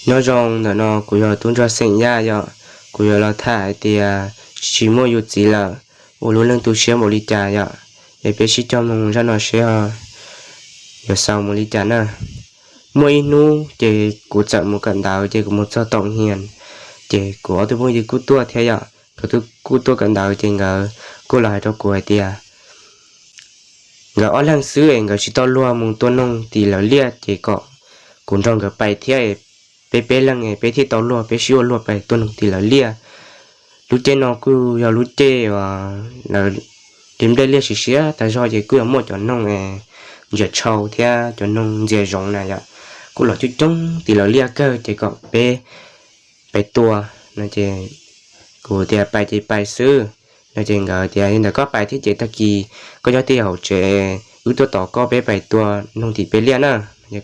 Nyob zoo, ntawm no kuv yog tub ntsuag xeem Yaj yom. Kuv yuav los tham hais tias tsis muaj yus txiv lawm, ua lub neej tu siab npaum li cas yom. Es peb sib cog mloog zaj no seb yuav xaus mus li cas na. Muaj ib hnub ces kuv txawm mus kawm ntawv ces kuv mus txog tom hia, ces kuv ob tug phooj ywg kuj tuaj thiab yom. Nkawd kuj tuaj kawm ntawv ces nkawd kuj los hais rau kuv hais tias nkawd ob leeg xwb es nkawd tsis tau luag mus tua noog tim lawv liaj ces kom kuv nrog nkawd pais thiab, peb peb leeg peb thiaj tau luag, peb sib ua luag pais tua noog tim lawv liaj. Lub caij no kuj yog lub caij uas lawv li nplej liaj siav siav tag zog ces kuj yog muaj cov noog ntsia tshau thiab cov noog ntxias zoov na yom, kuj los coob coob tim lawv liaj kawg ces kom peb pais tua no ces kuv tias pais ces pais xwb no ces nkawd tias li ntawd koj pais thiab ces tag kis koj nyob twj ywm hauv tsev, wb tuaj tos koj peb pais tua noog tim peb liaj na.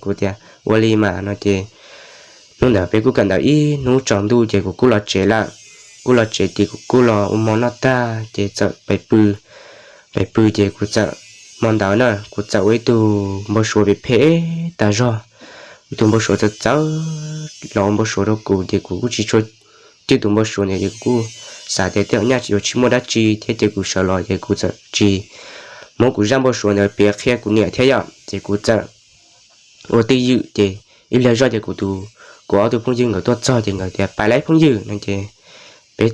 Kuv tias ua li mas no ces hnub ntawd peb kuj kawm ntawv ib hnub tsaus ntuj ces kuv kuj los tsev lawm. Kuj los tsev ces kuv kuj los ua hmo noj tag ces txawm pais pw. Pais pw ces kuv txawm, hmo ntawd na kuv txawm ua ib tug npau suav phem phem tas zog. Ib tug npau suav txawv txawv los ua npau suav rau kuv ces kuv kuj tsis tshua cwj tus npau suav ntawd ces kuv kuj xav tias tej zaum nyaj tsis yuav tsis muaj dab tsi thiab ces kuv sawv los ces kuv txawm tsis muab kuv zaj npau suav ntawd piav qhia kuv niam thiab yom, ces kuv txawm ua twj ywm ces ib pliag zoj ces kuv tus, kuv ob tug phooj ywg nkawd tuaj txog ces nkawd tias pais lawm phooj ywg no ces peb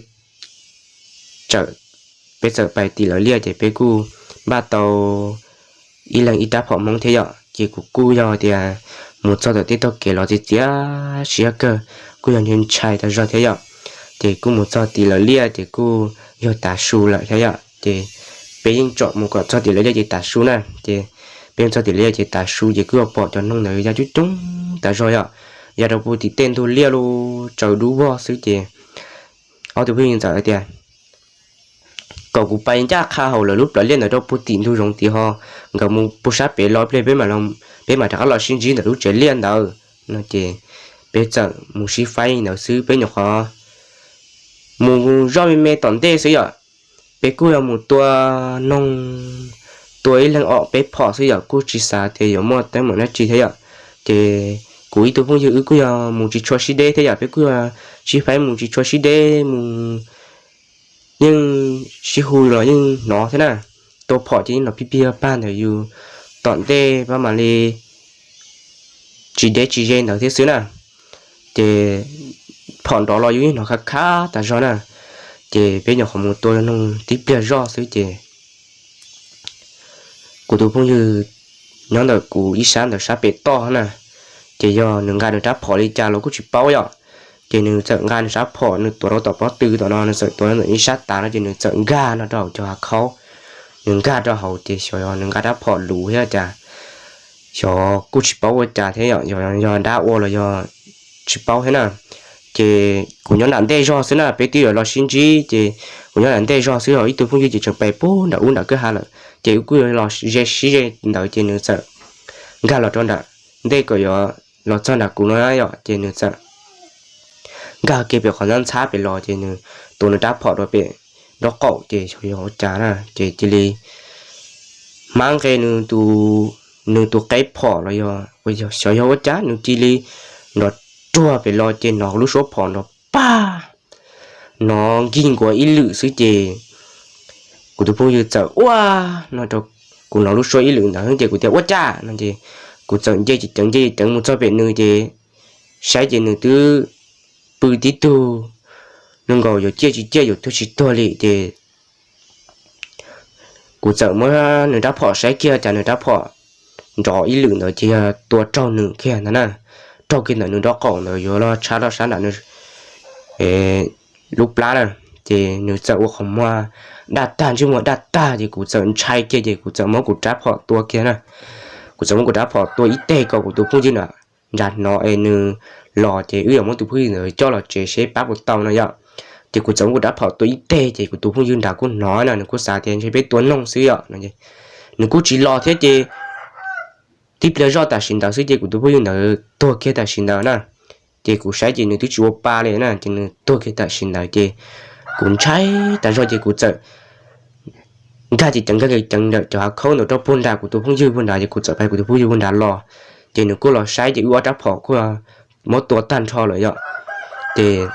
peb txawm pais tim lawv liaj ces peb kuj npaj tau ib leeg ib rab phom Hmoob thiab yom, ces kuv kuj yog tias mus txog tom tej tog kev los txias txias siab kawg, kuj yog ntshai ntshai tas zog thiab yom. Ces kuj mus txog tim lawv liaj ces kuj yog tav su lawm thiab yom, ces peb yeej tsom mus kom txog tim lawv liaj ces tav su na, ces peb mus txog tim lawv liaj ces tav su ces kuj yog pom cov noog ntawd ya coob coob tas zog yom, ya rau puag tim tej ntug liaj lub tsaus dub vog xwb ces ob tug phooj ywg txawm hais tias kom kuv pais ncaj qha hauv lawv lub plawv liaj ntawd rau puag tim ntug zoov tid ho, nkawd mus puag sab pem los ib pliag peb mam rov qab los sib ntsib ntawm lub tsev liaj ntawd no ces peb txawm mus sib faib ntawd xwb, peb nyuam qhuav mus zoj me me tom ntej xwb yom. Peb kuj yog mus tua noog, tua ib leeg ob peb phom xwb yom, kuj tsis xav tias yuav muaj teeb meem dab tsi thiab yom. Ces kuv ib tug phooj ywg wb kuj yog mus tsis tshua sib deb thiab yom, peb kuj yog sib faib mus tsis tshua sib deb, mus yeej sib hu los yeej hnov thiab na. Tua phom ces yeej hnov pig pig pag ntawm yus tom ntej pab mam li tsis deb tsis ze ntawd thiab xwb na. Ces phom nrov los yus yeej hnov khav khav tas zog na. Ces peb nyuam qhuav mus tua noog tib pliag zoj xwb ces kuv tus phooj ywg nyob ntawm kuv ib sab ntawm sab pem toj na, ces yog nws nqa nws rab phom li cas los kuj tsis paub yom. Ces nws txawm nqa nws rab phom nws tuav rau tom pob tw tom no, nws txawm tuav ntawm ib sab tav no ces nws txawm nkag no rau hauv cov hav khaub. Nws nkag rau hauv ces xyov yog nws nqa rab phom luv thiab cas, xyov kuj tsis paub ua cas thiab yom, yog dab ua los yog tsis paub thiab na. Ces kuv nyob nram ntej zog xwb na, peb twb yuav los sib ntsib ces kuv nyob nram ntej zog xwb, ho ib tug phooj ywg ces tseem pais puag nram ub nram kwj ha lawm, ces wb kuj yuav los ze sib ze ntawd ces nws txawm nkag los rau nram ntej kom yuav los txog nram kuv no yom, ces nws txawm nkag kiag pem qhov ntxhab ntxhab pem los ces nws tuav nws rab phom rau pem nraub qaum ces xyov yog ua cas na, ces cia li hmab nqe nws tus qeb phom los yog xyov yog ua cas nws cia li nrov ruag pem los ces hnov lub suab phom nrov pag, hnov nkig nkuav ib lwm xwb ces kuv tus phooj ywg txawm ua no rau kuv hnov lub suab ib lwm ntawd ces kuv tias ua cas no ces kuv txawm nce ceev ceev nce ceev ceev mus txog pem nws ces saib ces nws twb pw tib tug, zoo nkaus yuav ciaj tsis ciaj yuav tuag tsis tuag li ces kuv txawm muab nws rab phom saib kiag cas nws rab phom nrov ib lwm ntawd ces yog tua raug nws kiag ntawd na, raug kiag ntawm nws nraub qaum ntawd yuav los tshab rau sab nram nws lub plab na. Ces nws txawm ua qhov muag daj tag ntsej muag daj tag ces kuv txawm ntshai kiag ces kuv txawm muab kuv rab phom tua kiag na. Kuv txawm muab kuv rab phom tua ib teg kom kuv tus phooj ywg na nrad hnov es nws los ces wb yuav muab tus phooj ywg ntawd coj los tsev seb pab puas tau no yom. Ces kuv txawm muab kuv rab phom tua ib teg ces kuv tus phooj ywg nrad kuj hnov na, nws kuj xav tias ntshe peb tua noog xwb yom no. Nws kuj tsis los thiab ces tib pliag zoj tam sim ntawd xwb ces kuv tus phooj ywg ntawd tuag kiag tam sim ntawd na. Ces kuv saib ces nws twb tsis ua pa li na ces nws tuag kiag tam sim ntawd ces kuv ntshai tas zog ces kuv txawm nkag ceev ceev nkag ceev ceev ntawm cov hav khaub ntawd rau puag nram kuv tus phooj ywg puag nrad ces kuv txawm pais kuv tus phooj ywg puag nrad los. Ces nws kuj los saib ces wb ob rab phom kuj muab tua tag nrho lawm yom. Ces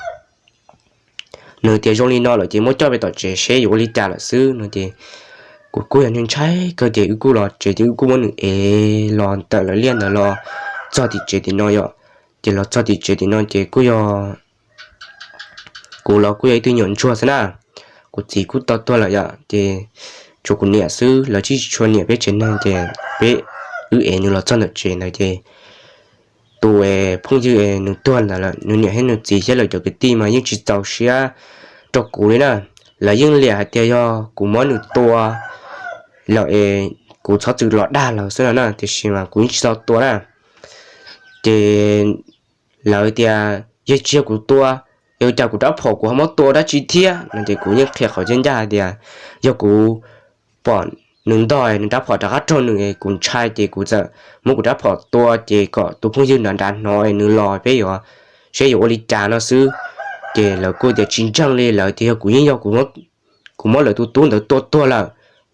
nws tias zoo li no lawm ces muab coj pem tom tsev seb yuav ua li cas lawm xwb no ces kuv kuj yog ntshai kawg ces wb kuj los tsev ces wb kuj muab nws ev los tawm lawv liaj ntawd los txog tim tsev tim no yom. Ces los txog tim tsev tim no ces kuj yog kuv los kuj yog ib tug nyuam ntsuag xwb na. Kuv txiv kuj tau tuag lawm yom ces tsuas kuv niam xwb, lawv tsis tshua niam peb tsev neeg ces peb, wb ev nws los txog ntawm tsev ntawd ces tus phooj ywg nws tuag ntawd lawm nws niam thiab nws txiv thiab lawv cov kwv tij mas yeej tsis txaus siab rau kuv li na. Lawv yeej liam hais tias yog kuv muab nws tua lawm es kuv txhob txwm los dag lawv xwb no na, tiam sis mas kuv yeej tsis tau tua na. Ces lawv tias yog tsis yog kuv tua, es ua cas kuv rab phom kuv ho muab tua dab tsi thiab no ces kuv yeej qhia qhov ncaj ncaj hais tias yog kuv pom nws ntog nws rab phom rov qab raug nws es kuv ntshai ces kuv txawm muab kuv rab phom tua ces kom tus phooj ywg nrad nrad hnov es nws los peb yuav saib yuav ua li cas no xwb. Ces lawv kuj tias tsis ntseeg li, lawv tias yog kuv yeej yog kuv muab lawv tus tub ntawd tua tuag lawm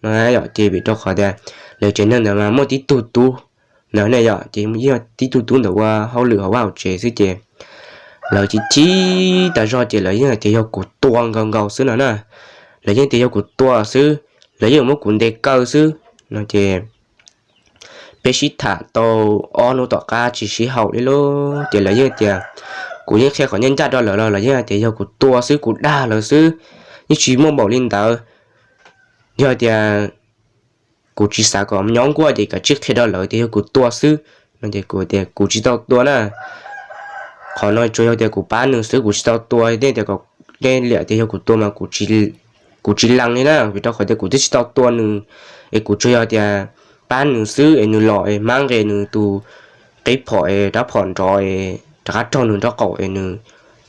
no yom. Ces vim rau qhov tias lawv tsev neeg ntawd mas muaj tib tug tub ntawd ne yom, ces yeej tib tug tub ntawd ua hauj lwm hauv vaj hauv tsev xwb ces lawv chim chim tas zog ces lawv yeej hais tias yog kuv tua nkaus nkaus xwb no na. Lawv yeej tias yog kuv tua xwb, lawv yeej muab kuv ntes kaw xwb no ces peb sib tham tau ob hnub tom qab tsis sib haum li lauj ces lawv yeej tias, kuv yeej qhia qhov ncaj ncaj rau lawv los lawv yeej hais tias yog kuv tua xwb, kuv dag lawv xwb, yeej tsis muaj npaum li ntawd. Yog tias kuv tsis xav kom nyob nkuaj ces kav tsij qhia rau lawv tias yog kuv tua xwb no ces kuv tias kuv tsis tau tua na. Qhov no tsuas yog tias kuv pab nws xwb, kuv tsis tau tua. Nej tias kom, nej liam tias yog kuv tua mas kuv tsis lees li na, vim rau qhov tias kuv twb tsis tau tua nws, es kuv tsuas yog tias pab nws xwb es nws los es hmab nqes nws tus qib phom es rab phom nrov es rov qab raug nws nraub qaum es nws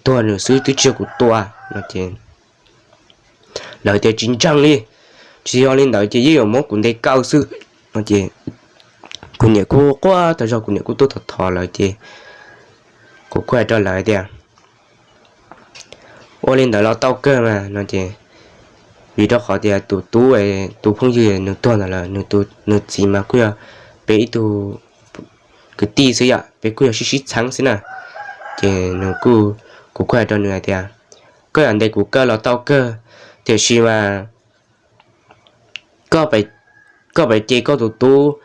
tuag nws xwb, twb tsis yog kuv tua no ces lawv tias tsis ntseeg li, tsis yog li ntawd ces yeej yuav muab kuv ntes kaw xwb no ces kuv niam kuj quaj tas zog, kuv niam kuj tuaj thov thov lawv ces kuv kuj hais rau lawv tias ua li ntawd los tau kawg mas no ces, vim rau qhov tias tus tub, tus phooj ywg nws tuag ntawd lawm, nws txiv mas kuj yog peb ib tug kwv tij xwb yom, peb kuj yog sib sib txheeb xwb na. Ces nws kuj, kuv kuj hais rau nws hais tias koj yuav ntes kuv kaw los tau kawg, tiam sis mas koj pab ces koj tus tub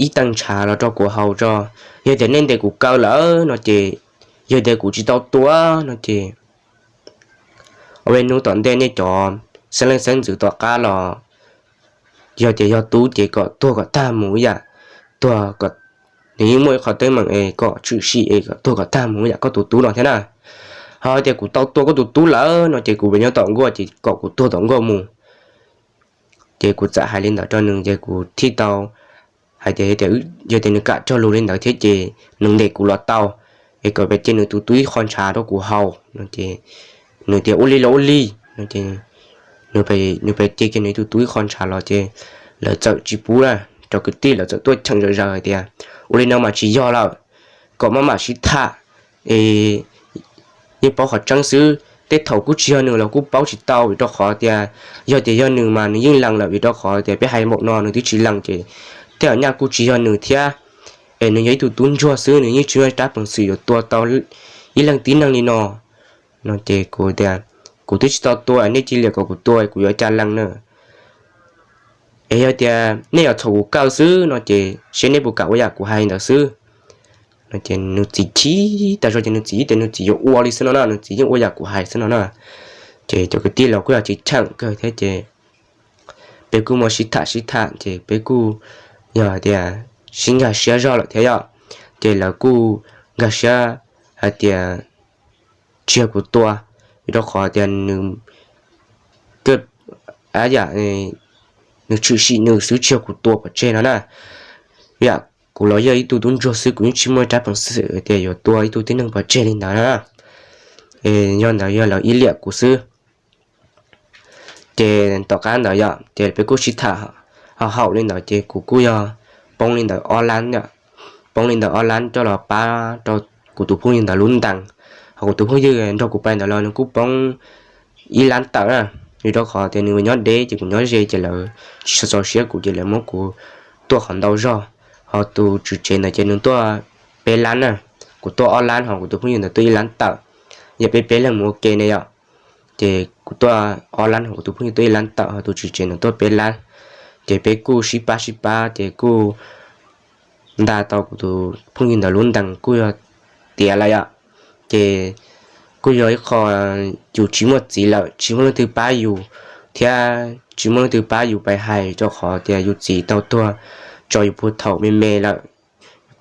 ib tee ntshav los rau kuv haus tso. Yog tias nej ntes kuv kaw lawm no ces, yog tias kuv tsis tau tua no ces, ob peb hnub tom ntej nej cov xeeb leej xeeb ntxwv tom qab los, yog tias yog tub ces kom tuag kom tag mus ib yam, tuag, nws yeej muaj ib qho teeb meem es kom tshwm sim es kom tuag kom tag mus ib yam koj tus tub no thiab na. Ho tias kuv tau tua koj tus tub lawm no ces kuv pem nyob tom nkuaj ces kom kuv tuag tom nkuaj mus. Ces kuv txawm hais li ntawd rau nws ces kuv thiaj tau hais tias, yog tias nws kam cog lus li ntawd thiab ces nws ntes kuv los tau, es kom pem cia nws tus tub ib qho ntshav rau kuv haus no ces, nws tias ua li los ua li no ces, nws pem cia kiag nws tus tub ib qho ntshav los ces lawv txawm tsis pub na, cov kwv tij lawv txawm tuaj cheem zom zaws hais tias ua li no mas tsis yog lawm, kom maj mam sib tham es yeej paub qhov tseeb xwb. Tej thaum kuj tsis yog nws los kuj paub tsis tau, vim rau qhov tias yog tias yog nws mas nws yeej lees lawm, vim rau qhov tias peb hais npaum no nws twb tsis lees ces tej zaum nyaj kuj tsis yog nws thiab, es nws yog ib tug tub ntsuag xwb, nws yeej tsis muaj rab peev xwm yuav tua tau ib leej tib neeg li no. No ces kuv tias kuv twb tsis tau tua, nej cia li liam kom kuv tua kuv yuav cas lees na. Es yog tias nej yuav txhom kuv kaw xwb no ces seb nej puas kam ua yam kuv hais ntawd xwb. No ces nws txiv chim tas zog ces nws txiv tias nws txiv yuav ua li xwb no na, nws txiv yeej ua yam kuv hais xwb no na. Ces cov kwv tij los kuj yog tsis cheem kawg thiab ces peb kuj muaj sib tham sib tham ces peb kuj yog hais tias sib nkag siab zog lawm thiab yom. Ces lawv kuj nkag siab hais tias tsis yog kuv tua, vim rau qhov tias nws yam, nws tshwm sim nws xwb tsis yog kuv tua pov tseg no na. Yam kuv los yog ib tug tub ntsuag xwb, kuv yeej tsis muaj rab peev xwm tias yuav tua ib tug tib neeg pov tseg li ntawd na. Yog ntawd yog lawv ib liam kuv xwb. Ces tom qab ntawd yom ces peb kuj sib tham ho haum li ntawd ces kuv kuj yog poob li ntawd ob lab, poob li ntawd ob lab coj los pab rau kuv tus phooj ywg ntawd lub ntees. Ho kuv tus phooj ywg nrog kuv pais ntawd los nws kuj poob ib lab tawm na, vim rau qhov tias nws nyob deb ces kuv nyob ze ces lawv tsis txaus siab kuv ces lawv muab kuv tuaj qhov ntau zog. Ho tus tswv tsev ntawd ces nws tuaj peb lab na. kuv tuaj ob lab ho kuv tus phooj ywg ntawd tuaj ib lab tawm, yog peb peb leeg mus ua ke ne yom. Ces kuv tuaj ob lab ho kuv tus phooj ywg tuaj ib lab tawm ho tus tswv tsev ntawd tuaj peb lab. Ces peb kuj sib pab sib pab ces kuj nta tau kuv tus phooj ywg ntawd lub ntees kuj yog tiav lawm yom. Ces kuj yog ib qho yus tsis muaj txiv lawm, tsis muaj leej twg pab yus thiab tsis muaj leej twg pab yus pais hais rau qhov tias yus txiv tau tuag tso yus puag thaum me me lawm.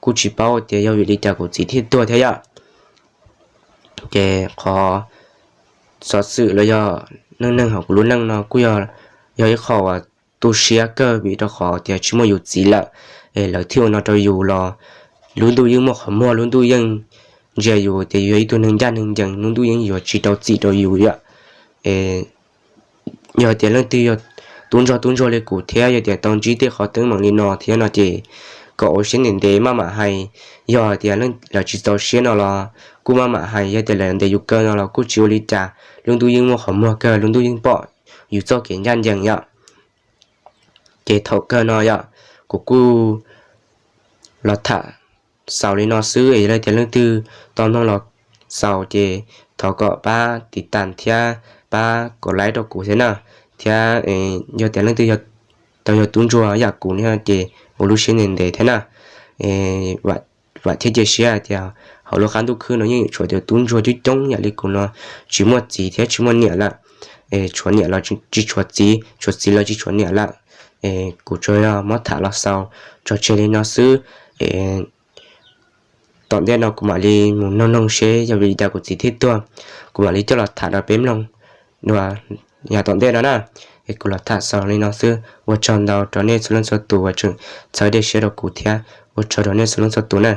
Kuj tsis paub tias yog vim li cas kuv txiv thiaj tuag thiab yom. Ces qhov xov xwm los yog neej neeg hauv kuv lub neej no kuj yog, yog ib qho uas tu siab kawg vim rau qhov tias tsis muaj yus txiv lawm, es lawv thiaj ua no rau yus los lub ntuj yeej muaj qhov muag, lub ntuj yeej ntsia yus tias yus yog ib tug neeg ncaj neeg ncees, lub ntuj yeej yuav tsis rau txim rau yus yom. Yog tias leej twg yog tub ntsuag tub ntsuag li kuv thiab yog tias tau ntsib tej qhov teeb meem li no thiab no ces kom ua siab ntev ntev maj mam hais. Yog tias lawv tsis txaus siab no los kuj maj mam hais, yog tias lawv ntes yus kawg no los kuj tsis ua li cas, lub ntuj yeej muaj qhov muag kawg, lub ntuj yeej pom yus txoj kev ncaj ncees yom. Ces thaum kawg no yom, kuv kuj los tham xaus li no xwb es yog tias leej twg tau mloog los xaus ces thov kom pab tiv tas thiab pab kom like rau kuv thiab na. Thiab yog tias leej twg tau yog tub ntsuag yam kuv no ces ua lub siab ntev ntev thiab na. Vam thiab cia siab hais tias hauv lub qab ntuj khwb no yeej yuav tshuav cov tub ntsuag coob coob yam li kuv no, tsis muaj txiv thiab tsis muaj niam lawm, tshuav niam los tsis tshuav txiv, tshuav txiv los tsis tshuav niam lawm. Kuv tsuas yog muab tham los xaus tso tseg li no xwb. Tom ntej no kuv mam li mus noog noog seb yog vim li cas kuv txiv thiaj tuag, kuv mam li coj los tham rau peb mloog dua yav tom ntej no na. Es kuv los tham xaus li no xwb, ua tsaug ntau rau nej txhua leej txhua tus uas tseem txhawb dej siab rau kuv thiab ua tsaug rau nej txhua leej txhua tus na.